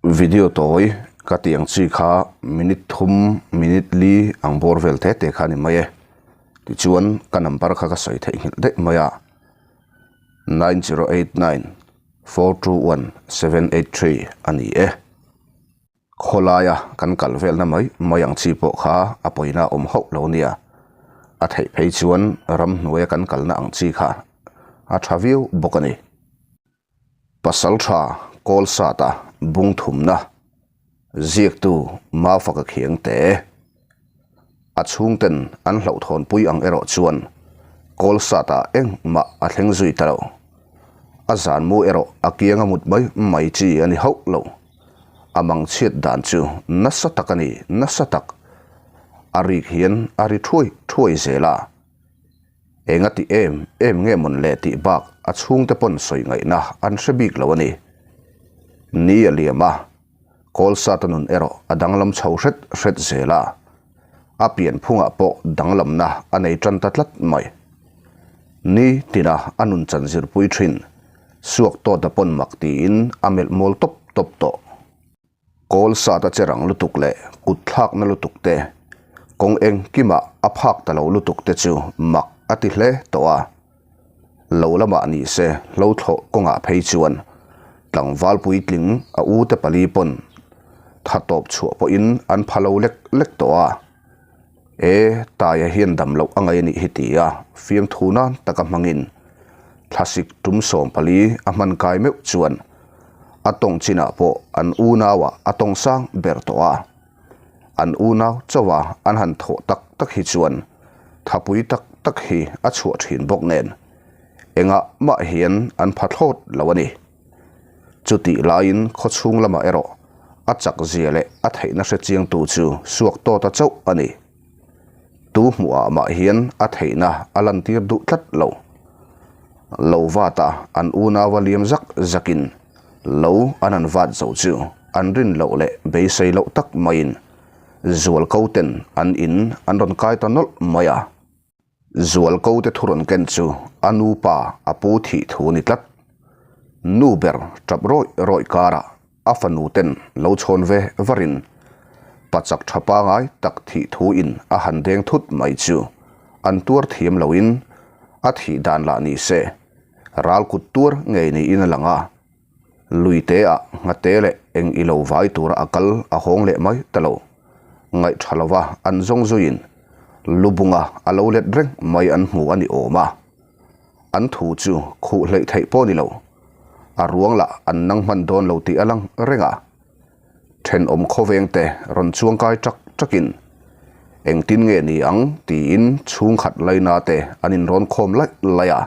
Video tawi ka tih ang chi kha minute thum minute li ang bawr vel te te kha a ni mai e. Tichuan ka number kha ka sawi theihnghilh daih mai a, 9089421783 a ni e. Khawlaia kan kal velna mai mai ang chi pawh kha a pawina a awm hauh lo nia. A theih phei chuan ramhnuaia kan kalna ang chi kha a tha viau bawk a ni. Pasaltha Kawlsata bung thumna ziaktu Mafaka Khiangte a chhungten an hlauhthawnpui ang erawh chuan Kawlsata engmah a thleng zui ta lo. A zanmu erawh a kianga mut mai mai chi a ni hauh lo. A mangchhiat dan chu nasa tak a ni, nasa tak. A rik hian a ri thuai thuai zel a. Enga ti em em nge mawn le tih bak a chhungte pawn sawi ngaihna an hre bik lo a ni. Ni a liam a, Kawlsata nun erawh a danglam chho hret hret zel a, a pianphungah pawh danglamna a nei tan ta tlat mai. Ni tina a nun chan zirpui thin, suak tawta pawn mak tiin a melh mawl tawp tawp tawh. Kawl sat a che rang lutuk leh kut thlakna lutuk te, kawng engkimah a phak ta lo lutuk te chu mak a ti hle tawh a. Lo lamah ni se hlo thlawh kawngah phei chuan tlangval puitling a ute pali pawn tha tawp chhuah pawhin an pha lo lek lek tawh a. E, Taia hian dam loh a ngaih a nih hi ti a fiamthu nan taka hmangin thlasik tum 14 a hman kai meuh chuan a tawng chinah pawh an unauah a tawng sang ber tawh a. An unau chauha an han thawh tak tak hi chuan thapui tak tak hi a chhuah thin bawk nen engah mah hian an pha thlawt lo a ni. Chutih laiin khawchhung lamah erawh a chak zia leh a theihna hre chiangtu chu suak tawta chauh a ni. Tu hmuhah mah hian a theihna a lantir duh tlat lo. Lo vata an unauva liam zak zakin lo an han vat zo chu an rin loh leh beisei loh tak maiin zualko ten an in an rawn kai ta nawlh mai a. Zualko te thu rawn ken chu a nu pa a pu thih thu a ni tlat. Nu ber tap rawih rawih karah a fanu ten lo chhawn ve varin pachak tha pangai tak thih thu in a han deng thut mai chu an tuar thiam loin a thih dan lah ni se ral kut tuar ngei niin a lang a. Luite ah nghate leh eng i lo vai tura a kal a hawng leh mai ta lo. Ngaih tha lova an zawng zuiin lubunga a lo let reng mai an hmu a ni awm a. An thu chu khuh hleih theih pawh ni lo. A ruang lah an nang hman dawn lo tih a lang reng a. Thenawm khawvengte rawn chuangkai ṭak ṭakin engtin nge ni ang tiin chhungkhat laina te an inrawn khawm laih laih a.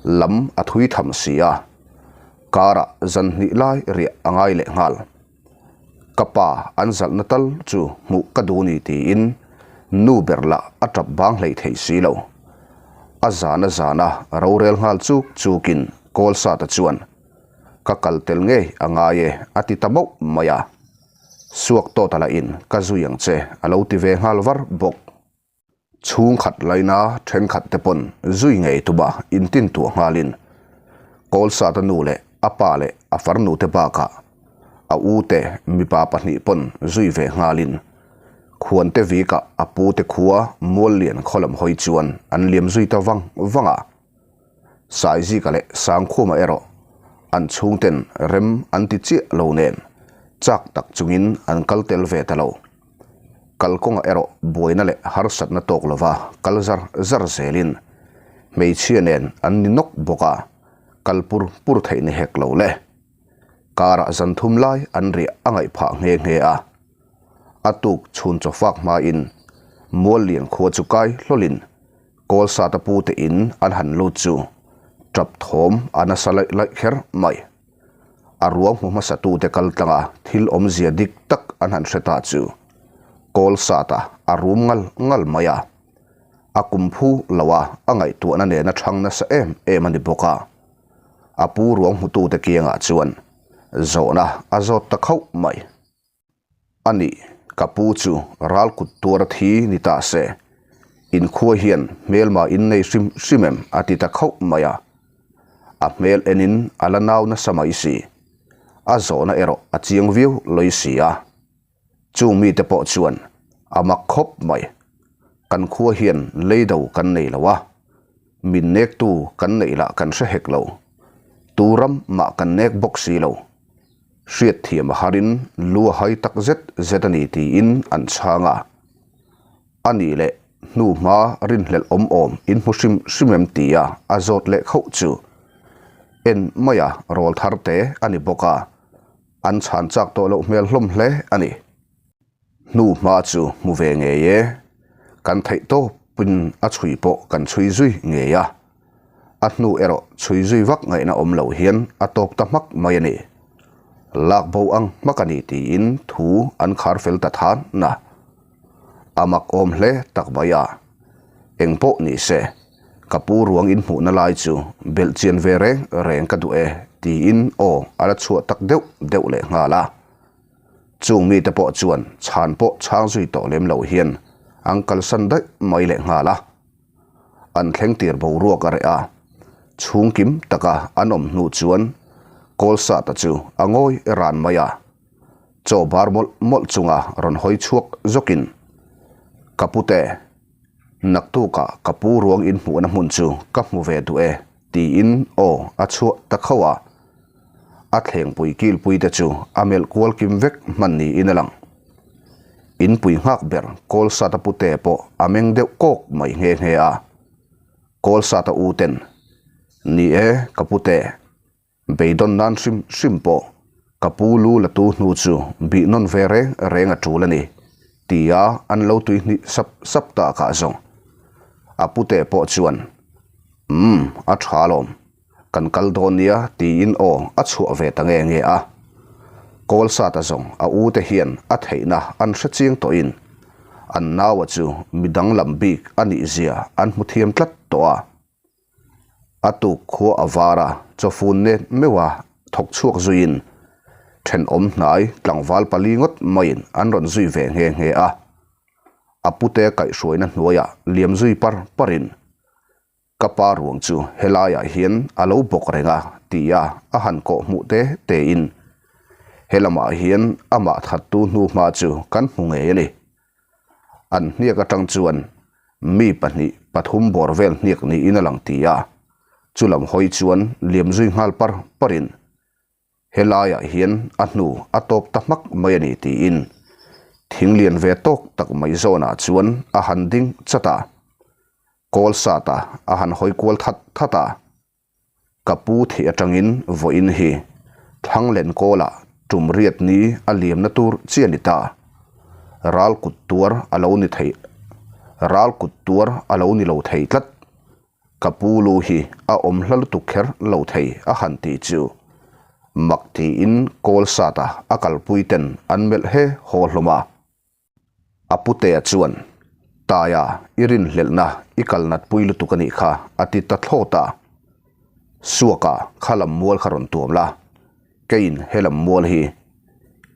Lam a thui tham si a, karah zan hnih lai riah a ngai leh nghal. Ka pa an zalhna tal chu hmuh ka duh ni tiin nu ber lah a ṭap bang hlei thei si lo. A zana zana rorel nghal chuk chukin Kawlsata chuan Ka kal tel ngei a ngai e a ti ta mauh mai a. Suak tawt a la in ka zui ang che a lo ti ve nghal var bawk. Chhungkhat laina thenkhat te pawn zui ngei tuma intin tuah nghalin Kawlsata nu leh a pa leh a farnu te bakah a u te mipa pahnih pawn zui ve nghalin Khuante Vika a pu te khua Muallian khaw lam hawi chuan an liam zui ta vang vang a. Saizika leh Sangkhuma erawh an chhungten rem an ti chiah lo nen chak tak chungin an kal tel ve ta lo. Kalkawngah erawh buaina leh harsatna tawk lova kal zar zar zelin hmeichhia nen an ni nawk bawk a, kal pur pur theih ni hek lo le. Karah zan thum lai an riah a ngaih phah nghe nghe a. A tuk chhun chawfak hmain Muallian khua chu kai hlawlin Kawlsata pute in an han lut chu tap thawm a nasa laih laih kher mai. A ruang hmu hmasatute kal tlanga thil awmzia dik tak an han hre ta chu Kawlsata a rum ngal ngal mai a. A kum phu lo a, a ngaihtuahna nena chhang nasa em em a ni bawk a. A pu ruang hmutute kiangah chuan zawhna a zawt ta khauh mai. A nih, ka pu chu ral kut tuar a thi ni ta se, inkhua hian hmelma in nei hrim hrim em a ti ta khauh mai a. A hmel enin a la nau nasa mai si. A zawhna erawh a chiang viau lawi si a. Chung mite pawh chuan a mak khawp mai. Kan khua hian leido kan nei lo a, min nektu kan neih lah kan hre hek lo. Tu ram mah kan nek bawk si lo. Hriatthiam a harin lu a hai tak zet zet a ni tiin an chhang a. A nih leh hnu hma rinhlelh awm awm in hmu hrim hrim em tia a zawt leh khauh chu en maia rawl thar te a ni bawk a, an chhan chak tawh loh hmel hlawm hle a ni. Hnu hma chu hmu ve ngei e, kan theih tawpin a chhui pawh kan chhui zui ngei a, a hnu erawh chhui zui vak ngaihna awm lo hian a tawp ta hmak mai a ni. Lak bo ang hmak a ni tiin thu an khar fel ta than a. A mak awm hle tak mai a. Eng pawh ni se, ka pu ruang in hmuhna lai chu belh chian ve reng reng ka duh e tiin aw a la chhuah tak deuh deuh leh nghal a. Chung mite pawh chuan chhan pawh chhang zui tawh lem lo hian an kalsan daih mai leh nghal a. An thleng tir boruak a reh a, chhungkim taka an awm hnu chuan Kawlsata chu a ngawi ran mai a. Chaw bar mawlh mawlh chunga rawn hawi chhuak zawkin, Ka pute, naktukah ka pu ruang inhmuhna hmun chu ka hmu ve duh e, tiin aw a chhuah ta khauh a. A thlengpui kilpui te chu a melh kual kim vek hman niin a lang. Inpui nghak ber Kawlsata pute pawh a meng deuh kawk mai nghe nghe a. Kawlsata u ten, Ni e, ka pute, Beidawn nan hrim hrim pawh ka pu lu la tu hnu chu bih nawn ve reng reng a tul a ni, tia an lo tui hnih sap sap ta kah zawng. A pute pawh chuan, Umm, a tha alawm, kan kal dawn nia tiin aw a chhuah ve ta nge nge a. Kawlsata zawng a u te hian a theihna an hre chiang tawhin an naua chu mi danglam bik a nih zia an hmu thiam tlat tawh a. A tuk khua a var a, chawfun nen meuha thawk chhuak zuiin thenawm hnai tlangval pali ngawt maiin an rawn zui ve nghe nghe a. A pute kaihhruaina hnuaiah liam zui par parin, Ka pa ruang chu helaiah hian a lo bawk reng a, tia a han kawh hmuh te tein, He lamah hian amah thattu hnu hma chu kan hmu ngei a ni. An hniak atang chuan mi pahnih pathum bawr vel hniak niin a lang ti a, chulam hawi chuan liam zui nghal par parin helaiah hian a hnu a tawp ta hmak mai a ni tiin thing lian ve tawk tak mai zawnah chuan a han ding chat a, kawl sata a han hawi kual that that a. Ka pu thih atangin vawiin hi Thlanglen kawlah tum riat ni a liamna tur chi a ni ta. Ral kut tuar a lo ni thei Ral kut tuar a lo ni lo thei tlat. Ka pu lu hi a awm hla lutuk kher lo thei a han ti chu mak tiin kawl sata a kalpui ten an melh he haw hlawm a. A putea chuan, Taia, i rinhlelhna i kal nat pui lutuk a nih kha, a ti ta thlawt a. Suaka, kha lam mual kha rawn tuam la, keiin he lam mual hi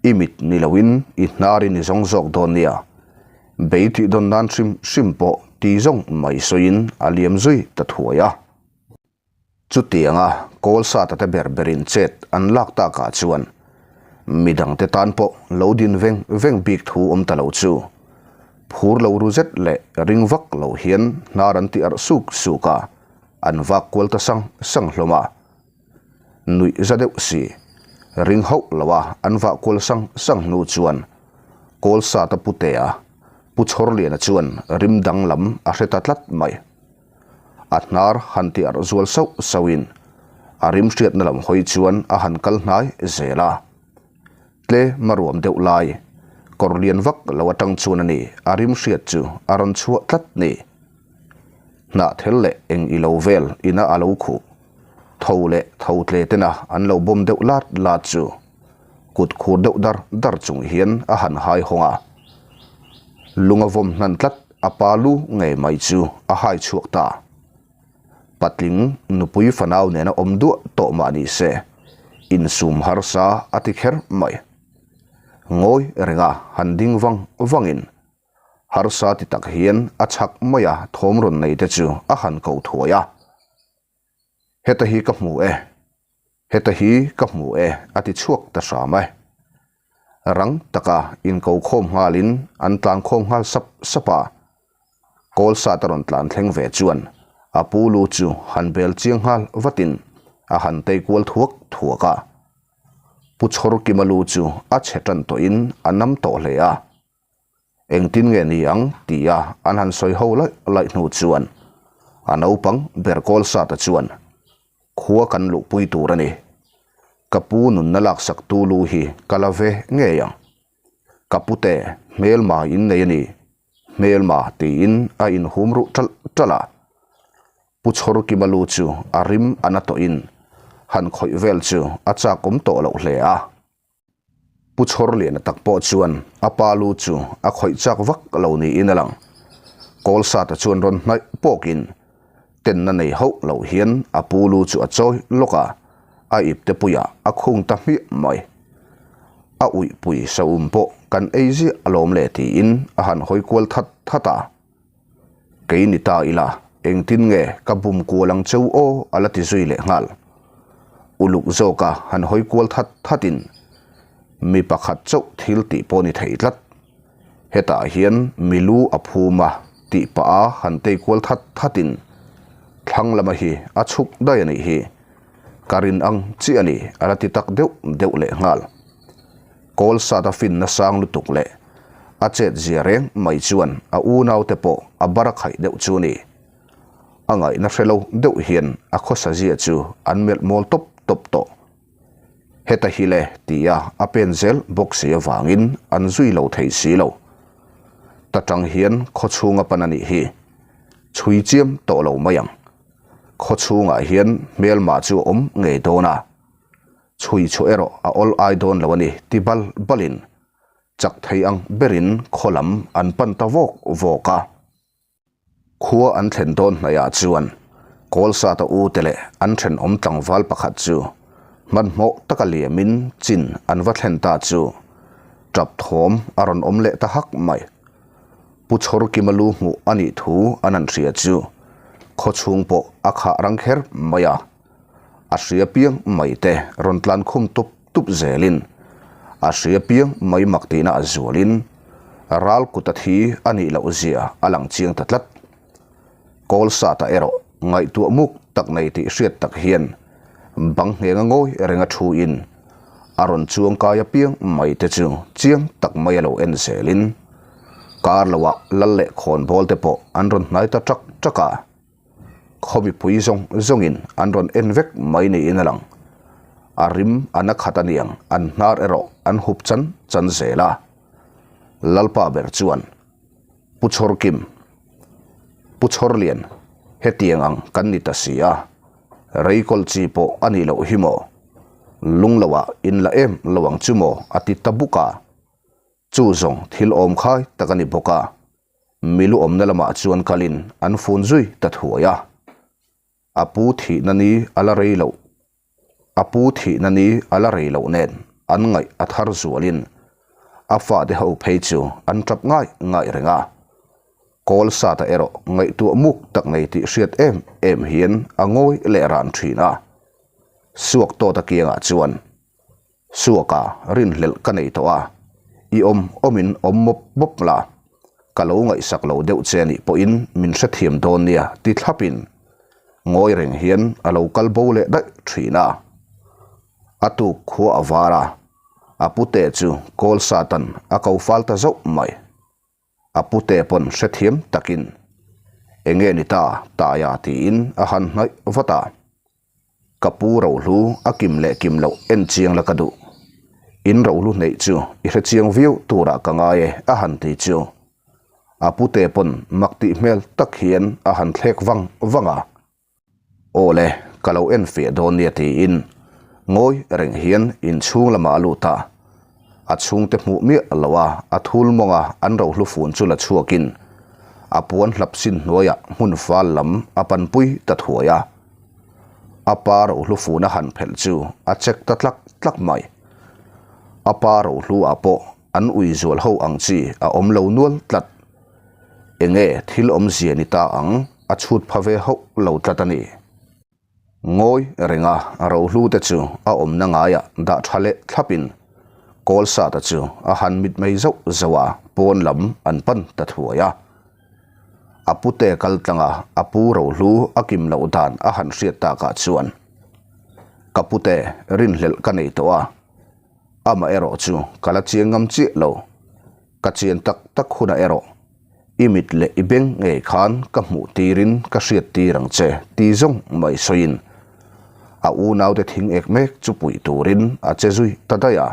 i mit ni loin i hnar i ni zawng zawk dawn nia, bei tih dawn nan hrim hrim pawh ti zawng mai sawiin a liam zui ta thuai a. Chutianga kawl sata te ber berin chet an lak takah chuan midangte tan pawh lo din veng veng bik thu awm ta lo chu phur lo ru zet leh ring vak lo hian hnar an ti arh suk suk a, an vak kual ta sang sang hlawm a. Nuih za deuh si, ring hauh lo a an vah kual sang sang hnu chuan kawl sata putea Pu Chhawrliana chuan rim danglam a hre ta tlat mai. A hnar han ti arh zual sauh sauhin a rim hriatna lam hawi chuan a han kal hnai zel a. Tle maruam deuh lai, kawr lian vak lo atang chuan a ni a rim hriat chu a rawn chhuah tlat ni. Hnahthel leh eng i lo vel ina a lo khuh, tho leh tho tle tena an lo bawm deuh lat lat chu kut khur deuh dar dar chung hian a han hai hawng a. Lung a vawm hnan tlat a pa lu ngei mai chu a hai chhuak ta. Patling nupui fanau nena awm duah tawh mah ni se, insum harsa a ti kher mai. Ngawi renga han ding vang vangin harsa ti tak hian a chhak maia thawm rawn nei te chu a han ko thuai a. Heta hi ka hmu e. Heta hi ka hmu e a ti chhuak ta hram e. Rang taka inko khawm nghalin an tlan khawm nghal sap sap a. Kawl sat a rawn tlan thleng ve chuan a pu lu chu han bel chiang nghal vatin a han tei kual thuak thuak a. Pu Chhawrkima lu chu a chhe tan tawhin a nam tawh hle a. Engtin nge ni ang tia an han sawi ho laih laih hnu chuan a naupang ber kawl sata chuan khua kan luhpui tur a ni. Ka pu nunna laksak tu lu hi ka la ve ngei ang. Ka pute hmelma in nei a ni, hmelma tiin a inhum ruh ṭalh ṭalh a. Pu Chhawrkima lu chu a rim a na tawhin han khawih vel chu a chakawm tawh loh hle a. Pu Chhawrliana tak pawh chuan a pa lu chu a khawih chak vak lo niin a lang. Kawlsata chuan rawn hnaih pawkin tenna nei hauh lo hian a pu lu chu a chawi lawk a, a ipte puiah a khung ta hmiah mai. A uihpui saum pawh kan ei ziah alawm le tiin a han hawi kual that that a. Kei ni ta ila, engtin nge ka bum kual ang cheu aw a la ti zui leh nghal. Uluk zawka han hawi kual that thatin mi pakhat chauh thil tih pawh ni thei tlat. Hetah hian mi lu a phum a tih pah a han tei kual that thatin thlang lama hi a chhuk daih a nih hi. Ka rin ang chiah a ni a la ti tak deuh deuh leh nghal. Kawl sat a finna sang lutuk leh a chet zia reng mai chuan a unaute pawh a bar a khaih deuh chu ni. A ngaihna hre lo deuh hian a khawsa zia chu an melh mawl tawp tawp tawh. Heta hi le tia a pen zel bawk si avangin an zui lo thei si lo. Ta tang hian khawchhung a pan a nih hi. Chhui chiam tawh lo mai ang. Khawchhungah hian hmelma chu a awm ngei dawn a. Chhui chu erawh a awl ai dawn lo a ni ti bal balin chak thei ang berin khaw lam an pan ta vawk vawk a. Khua an thlen dawn hnaihah chuan Kawlsata u te leh an thenawm tlangval pakhat chu hmanhmawh taka liamin chin an va thlen ta chu tap thawm a rawn awm leh ta hak mai. Pu Chhawrkima lu hmuh a nih thu an han hria chu khawchhung pawh a khah rang kher mai a. A hria piang mai te rawn tlan khum tup tup zelin a hria piang mai mak tihna a zualin ral kut a thi a nih loh zia a lang chiang ta tlat. Kawl sata erawh ngaihtuah muk tak nei tih hriat tak hian bang nghenga ngawi renga thu in a rawn chuang kai apiang mai te chu chiang tak mai a lo en zelin kar loah lal leh khawnbawl te pawh an rawn hnai ta ṭak ṭak a. Khaw mipui zawng zawngin an rawn en vek mai niin a lang. A rim a na khat aniang an hnar erawh an hup chan chan zel a. Lalpa ber chuan, Pu Chhawrkim, Pu Chhawrlian, hetiang ang kan ni ta si a, reikawl chi pawh a nih loh hi maw? Lung loah in la em lo ang chu maw? a ti ta buk a. Chu zawng thil awm khai tak a ni bawk a. Milu awmna lamah chuan kalin an fun zui ta thuai a. A pu thihna ni a la rei loh A pu thihna ni a la rei loh nen an ngaih a thar zualin a fate ho phei chu an tap ngai ngai reng a. Kawl sata erawh ngaihtuah muk tak nei tih hriat em em hian a ngawi leh ran thin a. Suak tawta kiangah chuan Suaka rinhlelh ka nei tawh a, i awm awmin awm mawp mawp la, ka lo ngaihsak lo deuh che anih pawhin min hrethiam dawn nia ti thlapin ngawi reng hian a lo kal bo leh daih thin a. A tuk khua a var a, a pute chu kawl satan a ko fal ta zauh mai. A pute pawn hrethiam takin enge ni ta taia tiin a han hnaih vat a. Ka pu rohlu a kim leh kim loh en chiang la ka duh. In rohlu hneih chu i hre chiang viau turah ka ngai e a han ti chu. A pute pawn mak tih hmel tak hian a han thlek vang vang a. Aw le, ka lo en fiah dawn nia tiin ngawi reng hian inchhung lamah a lut a. A chhungte hmuh miah lo a, a thul mawnga an rohlu fun chu la chhuakin a puan hlap sin hnuaiah hmun fal lam a panpui ta thuai a. A pa rohlu fun a han phelh chu a chek ta tlak tlak mai. A pa rohlu ah pawh an ui zual ho ang chi a awm lo nual tlat. Enge thil awmzia ni ta ang a chhut pha ve hauh lo tlat a ni. Ngawi renga rohlu te chu a awmna ngaiah dah tha leh thlapin Kawlsata chu a han mitmei zauh zauh a, pawn lam an pan ta thuai a. A pute kal tlanga a pu rohlu a kim loh dan a han hriat takah chuan, Ka pute rinhlelh ka nei tawh a, amaherawh chu ka la chiang ngam chiah lo, ka chian tak tak hunah erawh I mit leh i beng ngei khan ka hmuh tirin ka hriat tir ang che ti zawng mai sawiin a unaute thing ek mek chu puih turin a che zui ta daih a.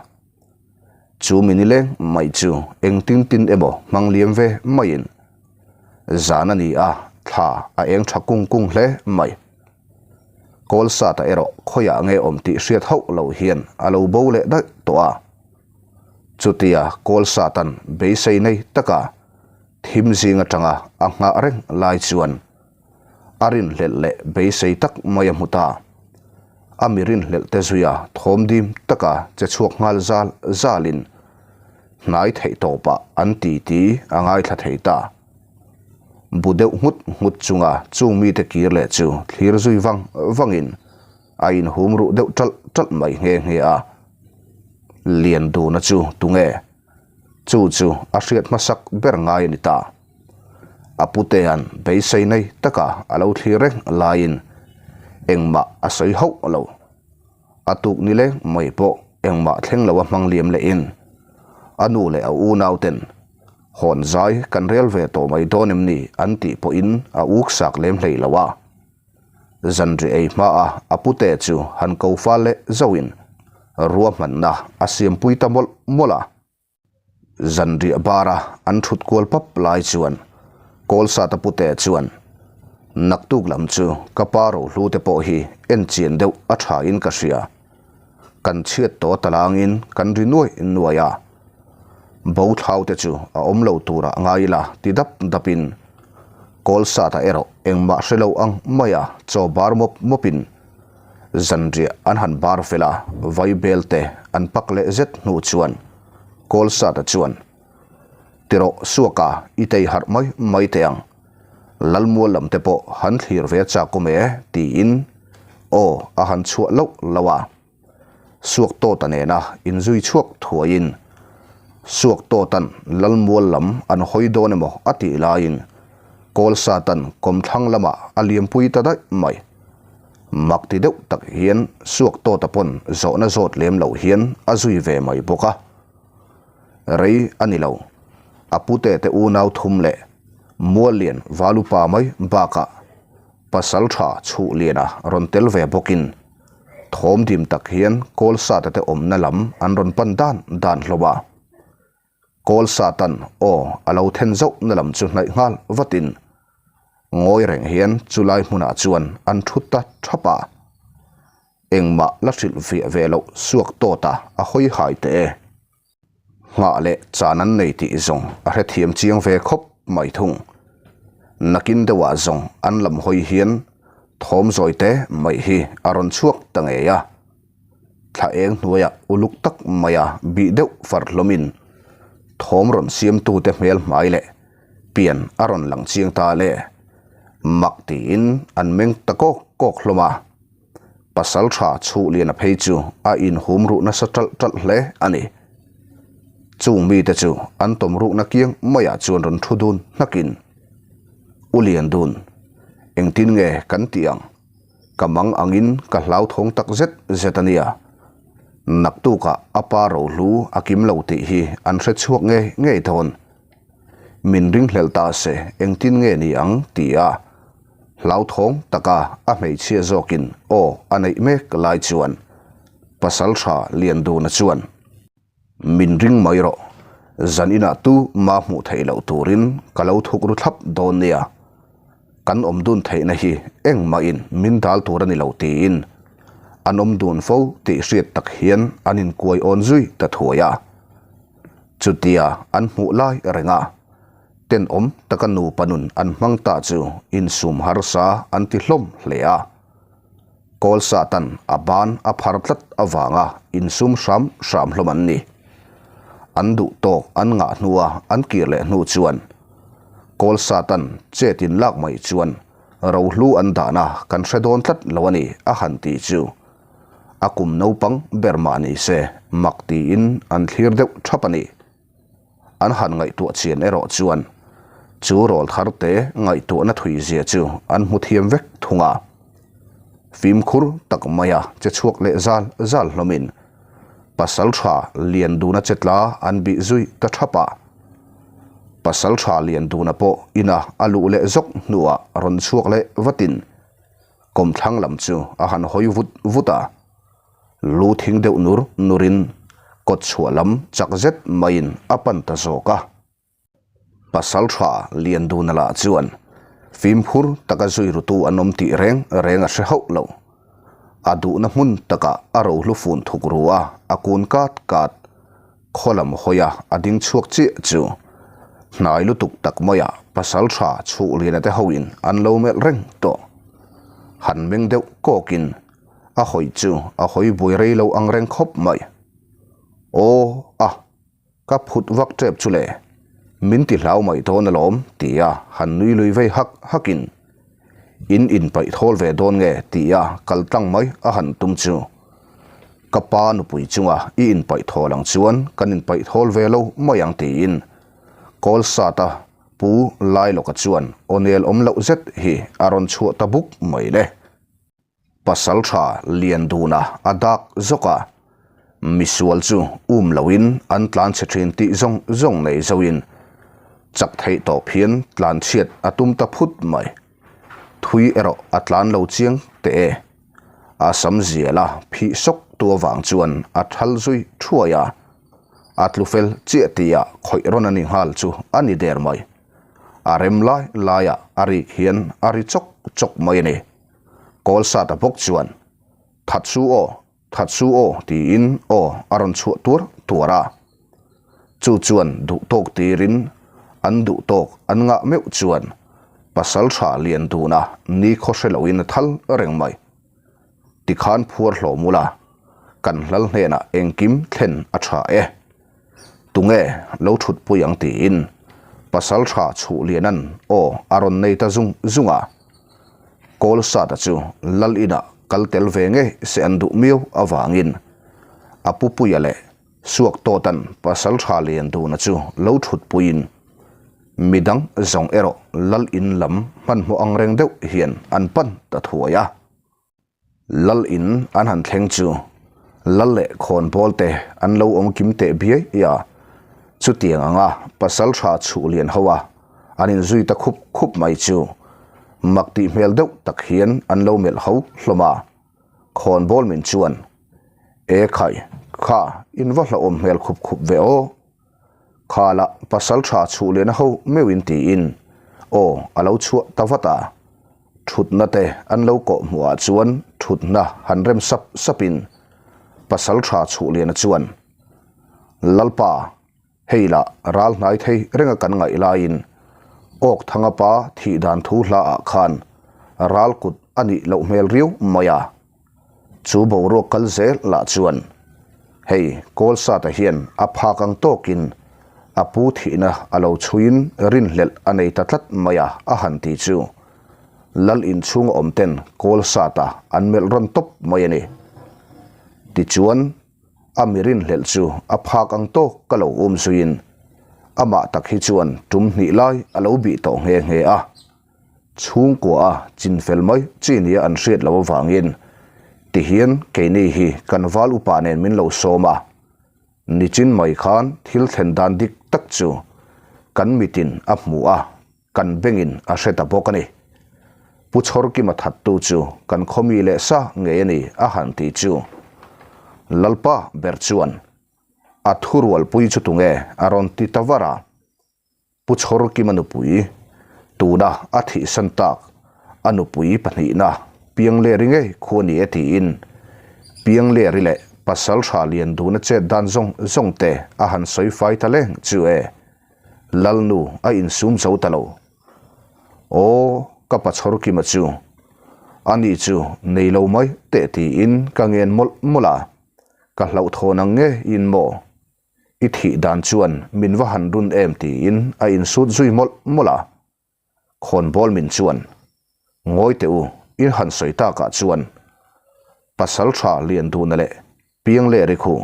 Chu mi nileng mai chu engtin tin emaw hmang liam ve maiin zan a ni a, thla a eng tha kung kung hle mai. Kawlsata erawh khawiah nge awm tih hriat hauh lo hian a lo bo leh daih tawh a. Chutia Kawlsatan beisei nei taka thim zing atanga a nghah reng lai chuan a rinhlelh leh beisei tak mai a hmu ta. A mi rinhlelh te zuia thawm dim taka che chhuak nghal zal zalin hnai theih tawpah an titi a ngaithla thei ta. Bu deuh nghut nghut chunga chung mite kir leh chu thlir zui vang vangin A inhum ruh deuh ṭalh ṭalh mai nghe nghe a. Lianduna chu tunge? Chu chu a hriat hmasak ber ngai a ni ta. A putea'n beisei nei taka a lo thlir reng laiin engmah a sawi hauh lo. A tuk ni leng mai pawh engmah thleng lo a hmang liam lehin a nu leh a unauten hawn zai kan rel ve tawh mai dawn em ni an tih pawhin a uksak lem hlei lo a. Zanri ei hmaa a pute chu han ko fal leh zauhin ruahmanna a siampui ta mawlh mawlh a. Zanriah bara an thut kual pap lai chuan Kawlsata pute chuan, Naktuk lam chu ka pa rohlu te pawh hi en chian deuh a tha in ka hria. Kan chhiat tawh talangin kan ri nuai nuai a. Bo thlau te chu a awm lo turah ngai ila ti dap dapin Kawlsata erawh engmah hre lo ang maia chaw bar mawp mawpin zanriah an han bar fel a, vaibel te an pak leh zet hnu chuan Kawlsata chuan, Tirawh suaka i tei harh mai mai teh ang, Lalmual lam te pawh han thlir ve chak awm e tiin aw a han chhuah loh loh a. Suak Tawta nena inzui chhuak thuaiin Suak Tawta'n Lalmual lam an hawi dawn emaw a tih laiin Kawlsata'n kawmthlang lamah a liampui ta daih mai. Mak ti deuh tak hian Suak Tawta pawn zawhna zawt lem loh hian a zui ve mai bawk a. Rei a ni lo. A pute te unau thum leh Muallian Valupa mai bakah Pasal tha chhuh liana rawn tel ve bawkin thawm dim tak hian Kawlsata te awmna lam an rawn pan dan dan hlawm a. Kawlsatan aw a lo then zauh na lam chu hnaih nghal vatin ngawi reng hian chulai hmunah chuan an thu ta thap a. Engmah la hrilh viah ve loh suak tawt a a hawi hai teh e. Nghah leh chan an nei tih zawng a hrethiam chiang ve khawp mai thung. Nakin deuhah zawng an lam hawi hian thawm zawi te mai hi a rawn chhuak ta ngei a. Thla eng hnuaiah uluk tak maia bih deuh far hlawmin thawm rawn siamtute hmel hmai leh pian a rawn lang chiang ta le. Mak tiin an meng ta kawk kawk hlawm a. Pasal tha chhuh lian a phei chu a inhum ruh nasa ṭalh ṭalh hle a ni. Chung mite chu an tawm rukna kiang maiah chuan rawn thu dun hnakin, U Liandun, engtin nge kan tih ang? Ka mang angin ka hlauthawng tak zet zet a nia. Naktukah a pa rohlu a kim lo tih hi an hre chhuak ngei ngei dawn. Min ringhlelh ta se engtin nge ni ang? ti a. Hlauthawng taka a hmeichhia zawkin aw a neih mek lai chuan Pasaltha Lianduna chuan, Min ring mai rawh, zan inah tu ma hmuh theih loh turin ka lo thuk ru thlap dawn nia. Kan awm dun theihna hi engmahin min dal tur a ni lo tiin an awm dun fo tih hriat tak hian an inkuai awn zui ta thuai a. Chutia an hmuh lai reng a. Tenawm taka nupa nun an hmang ta chu insum harsa an ti hlawm hle a. Kawl Satan a ban a phar tlat avanga insum hram hram hlawm an ni. An duh tawk an ngah hnua an kir leh hnu chuan Kawl Satan chet in lak mai chuan. Rohlu an dahna kan hre dawn tlat lo a ni a han ti chu a kum naupang ber mah ni se mak tiin an thlir deuh thap a ni. An han ngaihtuah chian erawh chuan chu rawl thar te ngaihtuahna thui zia chu an hmu thiam vek thung a. Fimkhur tak maia che chhuak leh zal zal hlawmin pasal tha lian duna che tla an bih zui ta thap a. Pasal tha lian duna pawh ina a luh leh zawk hnuah rawn chhuak leh vatin kawmthlang lam chu a han hawi vut vut a. Lu thing deuh nur nurin kawt chhuah lam chak zet maiin a pan ta zawk a. Pasal tha lian duna lah chuan fimkhur taka zui rutu an awm tih reng reng a hre hauh lo. A duhna hmun takah a rohlu fun thuk ru a, a kun kat kat. Khaw lam hawia a ding chhuak chiah chu hnai lutuk tak maiah pasal tha chhuh liana te hoin an lo melh reng tawh. Han meng deuh kawkin a hawi chu a hawi buai rei lo ang reng khawp mai. Aw a! Ka phut vak tep chu le, min ti hlau mai dawn alawm tia han nui lui vei hak hakin in inpaih thawl ve dawn nge tia kal tlang mai a han tum chu ka pa nupui chunga i inpaih thawl ang chuan kan inpaih thawl ve lo mai ang tiin kawl sata Pu Lailawka chuan aw nel awm loh zet hi a rawn chhuah ta buk mai le. Pasal tha lian duna a dak zawk a, misual chu um loin an tlan chhe thin tih zawng zawng nei zoin chak theih tawp hian tlan chhiat a tum ta phut mai. Thui erawh a tlan lo chiang teh e. A sam zial a phih sawk tu avang chuan a thal zui thuai a, a tlu fel chiah tihah khawih rawn a ni nghal chu a ni der mai. A rem lai laiah a rik hian a ri chawk chawk mai a ni. Kawlsata bawk chuan, That su aw, that su aw tiin aw a rawn chhuah tuar tuar a. Chu chuan duh tawk tirin an duh tawk an ngah meuh chuan pasal tha lian duna ni khaw hre loin a thal reng mai. Tikhan phuar hlawm ula, kan hlal hnenah engkim thlen a tha e. Tunge lo thut pui ang tiin pasal tha chhuh lianan aw a rawn nei ta zung zung a. Kawlsata chu lal inah kal tel ve ngei se an duh miau avangin a pu Puia leh Suaktawtan pasal tha lian duna chu lo thut puiin midang zawng erawh lal in lam hmanhmawh ang reng deuh hian an pan ta thuai a. Lal in an han thleng chu Lal leh khawnbawl te an lo awm kim teh biai a, chutiang anga pasal tha chhuh lian ho a an inzui ta khup khup mai chu mak tih hmel deuh tak hian an lo melh ho hlawm a, khawnbawl min chuan E khai, kha in va hlauhawm hmel khup khup ve aw, kha lah pasal tha chhuh lian ho meuhin tiin aw a lo chhuah ta vat a. Thutna te an lo kawh hmuhah chuan thutna han rem sap sapin pasal tha Chhuhliana chuan, Lalpa, hei lah ral hnai thei renga kan ngaih laiin Awkthanga pa thih dan thu hlaah khan ral kut a nih loh hmel riau mai a. Chu boruak kal zel lah chuan hei Kawlsata hian a phak ang tawkin a pu thihna a lo chhuiin rinhlelh a nei ta tlat mai a a han ti chu Lal inchhunga awm ten Kawlsata an melh rawn tawp mai a ni. Tichuan a mi rinhlelh chu a phak ang tawk ka lo um zuiin amah tak hi chuan tum hnih lai a lo bih tawh nghe nghe a. Chhungkua a chinfel mai chi nia an hriat loh avangin tihian keini hi kan val upa nen min lo sawm a, nichin mai khan thil thlen dan dik tak chu kan mitin a hmu a, kan bengin a hre ta bawk a ni. Pu Chhawrkima thattu chu kan khawmi leh sa ngei a ni a han ti chu Lalpa ber chuan a thurualpui chu tunge a rawn ti ta var a. Pu Chhawrkima nupui, tuna a thihsan tak a nupui pahnihna Piangleri ngei khu a ni e tiin Piangleri leh pasal tha lian duna chet dan zawng zawng te a han sawi fai ta leng chu e. Lalnu a insum zo ta lo. Aw, ka pa Chhawrkima chu ani chu nei lo mai teh tiin ka ngen mawlh mawlh a, ka hlauhthawn ang nge in maw? I thih dan chuan min va han run em tiin a insut zui mawlh mawlh a. Khawnbawl min chuan. Ngawi teh u, in han sawi takah chuan Pasalṭha Lianduna leh Piangleri khu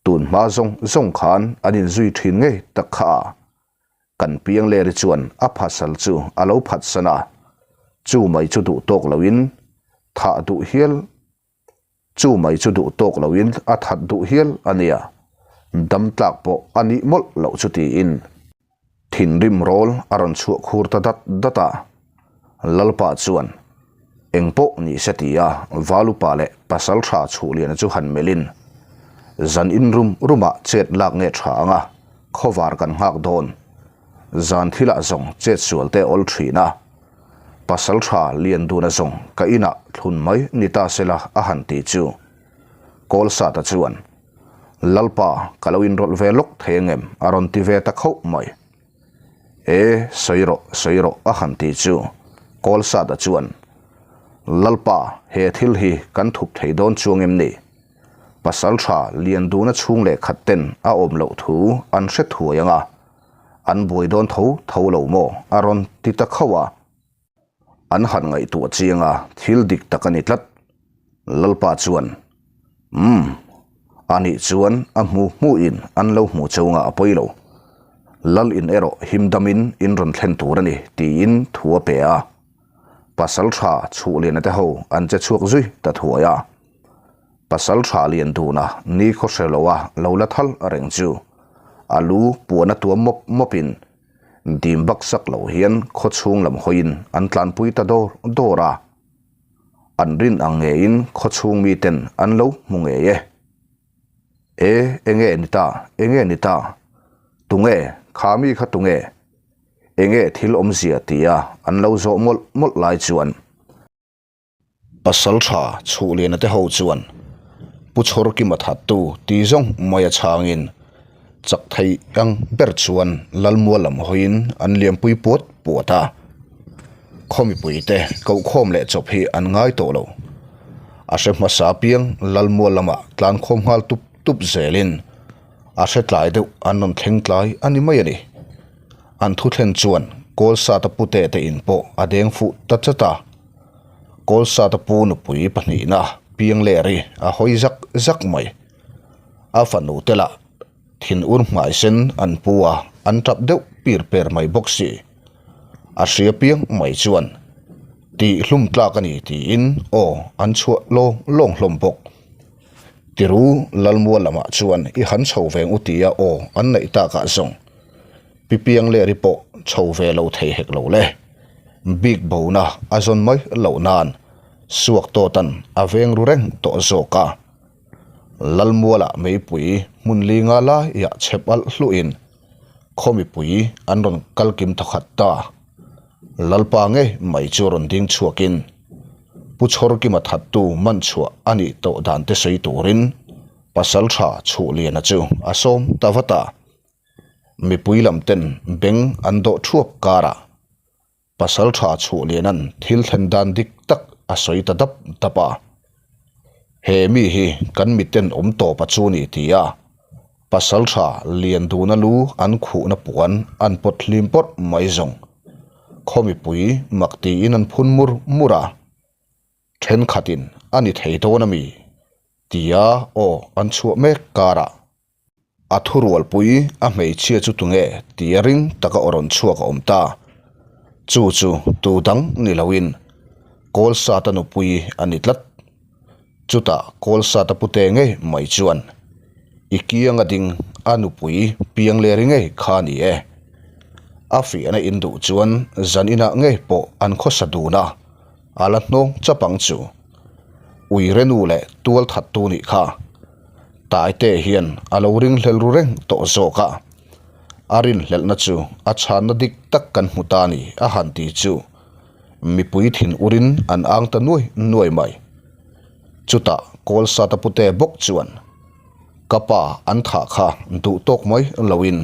tun hma zawng zawng khan an inzui ṭhin ngei tak kha a. Kan Piangleri chuan a pasal chu a lo phatsan a, chu mai chu duh tawk loin thah duh hial Chu mai chu duh tawk loin a that duh hial a nia, dam tlak pawh a nih mawlh loh chu tiin thinrim rawl a rawn chhuah khur ta dat dat a. Lalpa chuan eng pawh ni se tia Valupa leh Pasaltha Chhuhliana chu han melhin, Zan in rum rumah chet lak nge tha ang a, khawvar kan nghak dawn. Zan thilah zawng chet sual te awl thin a. Pasal tha lian dun a zawng ka inah thlun mai ni ta sela a han ti chu. Kawlsata chuan, Lalpa, ka lo inrawlh ve lawk thei angem? a rawn ti ve ta khauh mai. E, sawi rawh, sawi rawh a han ti chu. Kawlsata chuan, Lalpa, he thil hi kan thup thei dawn chuang em ni? Pasal tha lian duna chhung leh khat ten a awm loh thu an hre thuai ang a. An buai dawn tho tho lo maw? a rawn ti ta khauh a. An han ngaihtuah chiang a, thil dik tak a ni tlat. Lalpa chuan, Umm, a nih chuan a hmu hmuhin an lo hmu cheu ngah a pawi lo. Lal in erawh him damin in rawn thlen tur a ni, tiin thu a pe a. Pasalṭha Chhuhliana te ho an che chhuak zui ta thuai a. Pasal tha lian duna ni khaw hre loa lo la thal reng chu a lu puan a tuam mawp mawpin dim bak sak lo hian khaw chhung lam hawiin an tlanpui ta dawr dawr a. An rin ang ngeiin khaw chhung miten an lo hmu ngei e. E, enge ni ta, enge ni ta? Tunge, kha mi kha tunge? Enge thil awmzia tia an lo zawh mawlh mawlh lai chuan. Pasalṭha Chhuhliana te ho chuan Pu Chhawrkima thattu ti zawng mai a chhangin chak thei ang ber chuan Lalmual lam hawiin an liampui puat puat a. Khaw mipuite kohkhawm leh chawp hi an ngai tawh lo. A hre hmasa piang Lalmual lamah tlankhawm nghal tup tup zelin a hre tlai deuh an rawn thleng tlai a ni mai a ni. An thu thlen chuan Kawlsata pute te in pawh a deng fuh ta chat a. Kawlsata pu nupui pahnihna Piangleri a hawi zak zak mai. A fanu te lah thinur hmai sen an pu a, an tap deuh pir per mai bawk si. A hria piang mai chuan tih hlum tlak a ni tiin aw an chhuah lawng lawng hlawm bawk. Tiru Lalmual lamah chuan i han chho veng u tia aw an neih takah zawng Pi Piangleri pawh chho ve lo thei hek lo le. Bik bona a zawn mai loh nan suak tawtan a veng ru reng tawh zawk a. Lalmuala meipui hmun li nga laiah chhep alh hluhin khaw mipui an rawn kal kim thawkhat ta. Lalpa ngei mai chu rawn ding chhuakin Pu Chhawrkima thattu man chhuah a nih tawh dan te sawi turin Pasaltha Chhuhliana chu a sawm ta vat a. Mipui lam ten beng an dawh thuap karah Pasal tha chhuah lianan thil thlen dan dik tak a sawi ta dap dap a. He mi hi kan miten awm tawp a chu ni ti a, pasal tha lian duna lu an khuhna puan an pawt hlim pawrh mai zawng. Khaw mipui mak tiin an phun mur mur a, thenkhatin a ni thei dawn a mi? tia aw an chhuah mek karah. A thurualpui a hmeichhia chu tunge tia ring taka aw rawn chhuak a awm ta. Chu chu tu dang ni loin Kawlsata nupui a ni tlat. Chutah Kawlsata pute ngei mai chuan i kianga ding a nupui Piangleri ngei kha a ni e. A fiahna in duh chuan zan inah ngei pawh an khawsa dun a, a la hnawng chap ang chu. Uirenu leh tualthattu nih kha. Taite hian a lo ringhlel ru reng tawh zawk a, a rinhlelhna chu a chhanna dik tak kan hmu ta ni a han ti chu mipui thin urin an ang ta nuai nuai mai. Chutah Kawlsata pute bawk chuan ka pa an thah kha duh tawk mai loin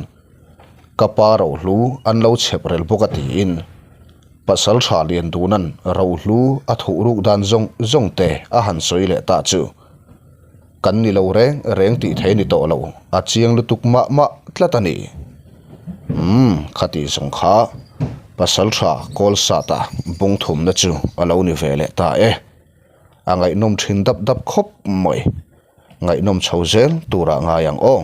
ka pa rohlu an lo chhep rel bawk a tiin Pasaltha Lianduna'n rohlu a thuh ruk dan zawng zawng te a han sawi leh ta chu. Kan ni lo reng reng tih thei ni tawh lo, a chiang lutuk mah mah tlat a ni. Umm, khati zawng kha. Pasalṭha Kawlsata bung thumna chu a lo ni ve leh ta e. A ngaihnawm ṭhin dap dap khawp mai. Ngaihnawm chho zel turah ngai ang aw.